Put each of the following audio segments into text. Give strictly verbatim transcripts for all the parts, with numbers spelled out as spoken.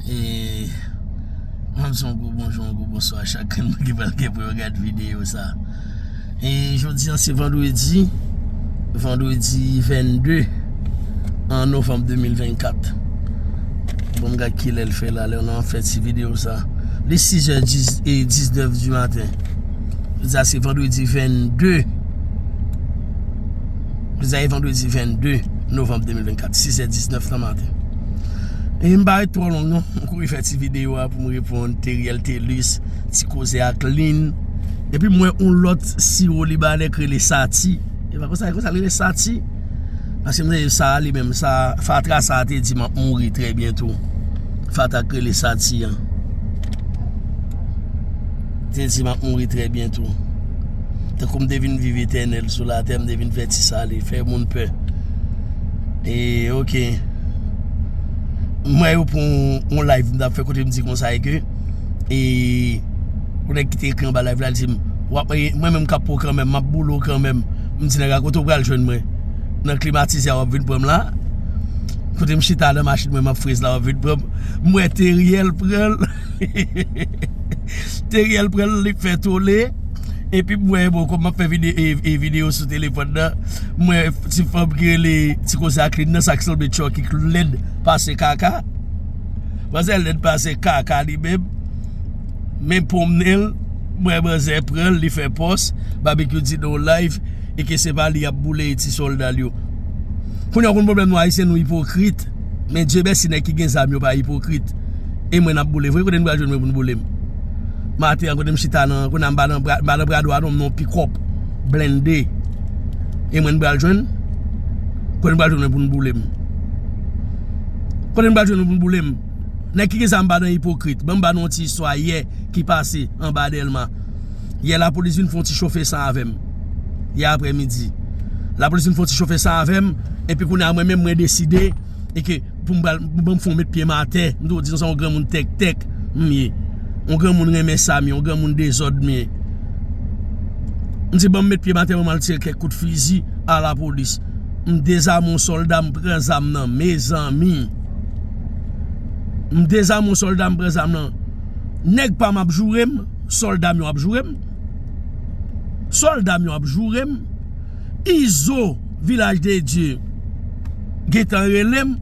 E, m ap di yon gwo bonjou, yon gwo bonswa a chak grenn moun ki pral gen pou yo gad videyo sa. E, jodi a se vandredi, vandredi vennde an novanm de mil vennkat. Bon, m gad kilè l fè la, lè nou ap fè ti videyo sa. Li sizè diz, e, diznèf di maten. Jodi a se vandredi vennde. Jodi a se vandredi vennde novanm de mil vennkat, sizè diznèf nan maten. E m pa ret twò long non, m kouri fè ti videyo a pou m reponn Teriel Telus, ti koze ak Lin. Epi m wè yon lòt siwo libanè k rele Sati. E pa konsa, konsa l rele Sati. Paske m tande sa a li menm, sa, fatra sa a te di m ap mouri trè byento. Fatra k rele Sati an. Te di m ap mouri trè byento. Tankou m te vin viv etènèl sou latè, m te vin fè ti sale, fè moun pè. E, oke. M wè yo pran yon, yon live m t ap fè kote m di konsa e ke, e, yon nèg ki te ekri anba live la, li di m, "W ap, e, mwen menm k ap pran w kanmenm, m ap boule w kanmenm." M di, "Nèg la, kote w pral jwenn mwen?" Nan klimatize a w ap vin pran m la. Kote m chita nan machin mwen, m ap frez la, w ap vin pran m. M wè Teriel pran l. Teriel pran l, li fè tole. Epi m wè, bon, kòm m ap fè vide-, e, e, videyo sou telefòn nan, m wè ti fanm ki rele ti koze ak Lin nan, sa k sanble Chucky, k lèd pase kaka. Manzè lèd pase kaka li menm. Men pwomnen l, m wè manzè pran l, li fè pòs, Babekyou di nan yon live, e ke se pa li y ap boule, e ti sòlda l yo. Kounye a, w konn pwoblèm nou Ayisyen, nou ipokrit. Men Dye mèsi, nèg ki gen zam yo pa ipokrit. E mwen n ap boule vre, kote n pral jwenn mwen pou n boule m? Maten an, kote m chita nan, kounye a m pa nan Pra-, m pa nan Prado a non, m nan yon pikòp blende. E mwen n pral jwenn? Kote n pral jwenn mwen pou n boule m? Kote n pral jwenn mwen pou n boule m? Nèg ki gen zam pa nan ipokrit. Ban m ba nou yon ti istwa yè ki pase anba Dèlma. Yè lapolis vin fè yon ti chofe san avè m. Yè aprèmidi. Lapolis vin fè yon ti chofe san avè m. Epi kounye a mwen menm mwen deside. E ke pou m pral, pou ban m fè yon met pye m atè. M tou di nou se yon granmoun tèktèk m ye. Yon granmoun renmen sa m ye. Yon granmoun dezòd m ye. M di ban m met pye m atè, ban m al tire kèk kout fizi a lapolis. M dezame yon sòlda, m pran zam nan. Mezanmi. M dezame yon sòlda, m pran zam nan. Nèg pa m ap joure m, sòlda m yo ap joure m. Sòlda m yo ap joure m. Izo, Vilaj de Dye, gentan rele m.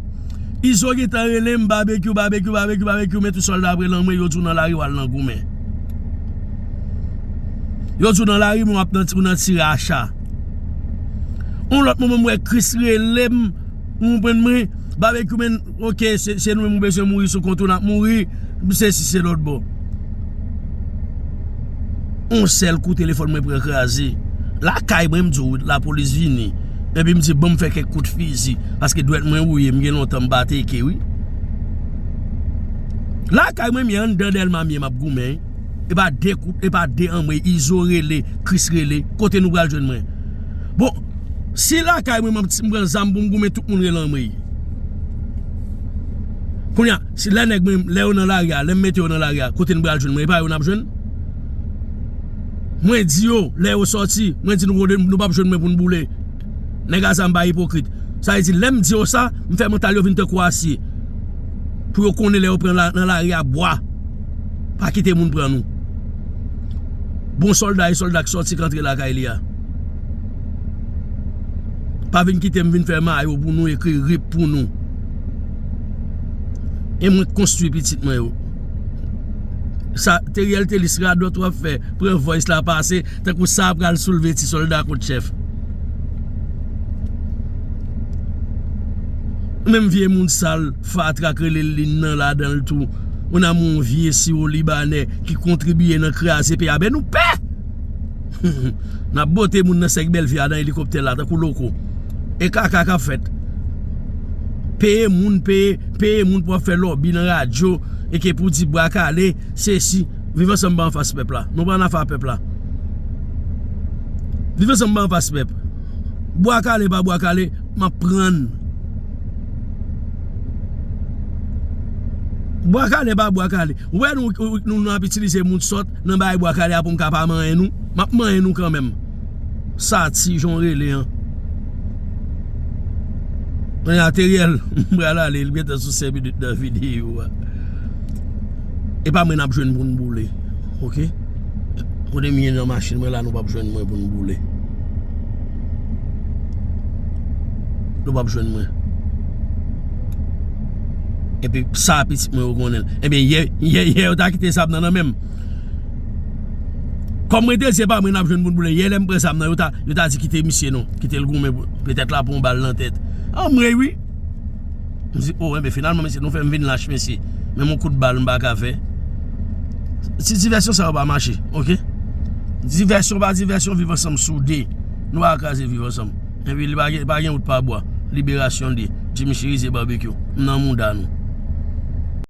Izo gentan rele m, Babekyou, Babekyou, Babekyou, Babekyou, men tout sòlda ap rele anmwe, yo di w nan lari w al nan goumen. Yo di w nan lari, men w ap nan, ou nan ti racha. Yon lòt moman, m wè Chris rele m, ou konprann mwen, Babekyou, men, oke, se, se nou menm ou bezwen mouri sou kont ou, n ap mouri, sesi se lòt bò. On sèl kou telefòn mwen pran kraze. Lakay mwen, m di w, lapolis vini. Epi m di, ban m fè kèk kout fizi. Paske dwèt mwen wouye, m gen lontan m pa teke, wi. Lakay mwen, m ye anndan Dèlma, m ye, m ap goumen. E pa de kout, e pa de anmwe, Izo rele, Chris rele, kote nou pral jwenn mwen? Bon, si lakay mwen, m ap ti, m pran zam pou m goumen, tout moun rele anmwe. Kounye a, si lè nèg mwen, lè yo nan lari a, lè m mete yo nan lari a, kote n pral jwenn mwen? E pa yo n ap jwenn? Mwen di yo, lè yo sòti, mwen di nou, nou p ap jwenn mwen pou n boule. Nèg a zam pa ipokrit. Sa vle di, lè m di yo sa, m fè mantal yo vin tankou asye. Pou yo konnen lè yo pran la, nan lari a bwa. Pa kite moun pran nou. Bon sòlda e sòlda k sòti k antre lakay li a. Pa vin kite m vin fè mayo pou nou, ekri rip pou nou. E mwen k konstwi pitit mwen yo. Sa, Teriel Telus radòt w ap fè, pran voice la pase, tankou sa pral soulve ti sòlda kont chèf. Menm vye moun sal, fatra k rele Lin nan ladan l tou. Ou nan yon vye siwo libanè ki kontribiye nan kraze peyi a. Ben nou pè! N ap bote moun nan sèk Bèlvi a nan elikoptè la, tankou loko. E kaka k ap fèt. Peye moun, peye, peye moun pou ap fè lòbi nan radyo, e ke pou di bwa kale, sesi. Viv ansanm pa anfas pèp la. Nou pa nan afè pèp la. Viv ansanm pa anfas pèp. Bwa kale pa bwa kale, m ap pran. Bwa kale pa bwa kale. Ou wè nou, nou, nou ap itilize moun sòt nan bay bwa kale a pou m ka pa manyen nou. M ap manyen nou kanmenm. Sati, jan w rele an. Kounye a Teriel, m pral ale, l gentan sou senk minit nan videyo a. E pa mwen n ap jwenn pou n boule. Oke? Kote m ye nan machin mwen la, nou p ap jwenn mwen pou n boule. Nou p ap jwenn mwen. Epi sa pitit mwen yo konnen l. Ebyen, yè, yè, yè yo ta kite zam nan nan men m. Kòm mwen te di se pa mwen n ap jwenn pou n boule. Yè lè m pran zam nan, yo ta, yo ta di kite misye non. Kite l goumen pou, petèt l ap pran yon bal nan tèt. Anmwey wi. M di, o, enben finalman, mesye, nou fè m vin lach, mesye. Menm yon kout bal m pa ka fè. Si divèsyon sa yo pa mache, oke? Divèsyon pa divèsyon, viv ansanm soude. Nou pa ka kraze viv ansanm. Epi li pa gen, pa gen wout pa bwa. Liberasyon de Jimmy Chérizier Barbecue. M nan mouda nou.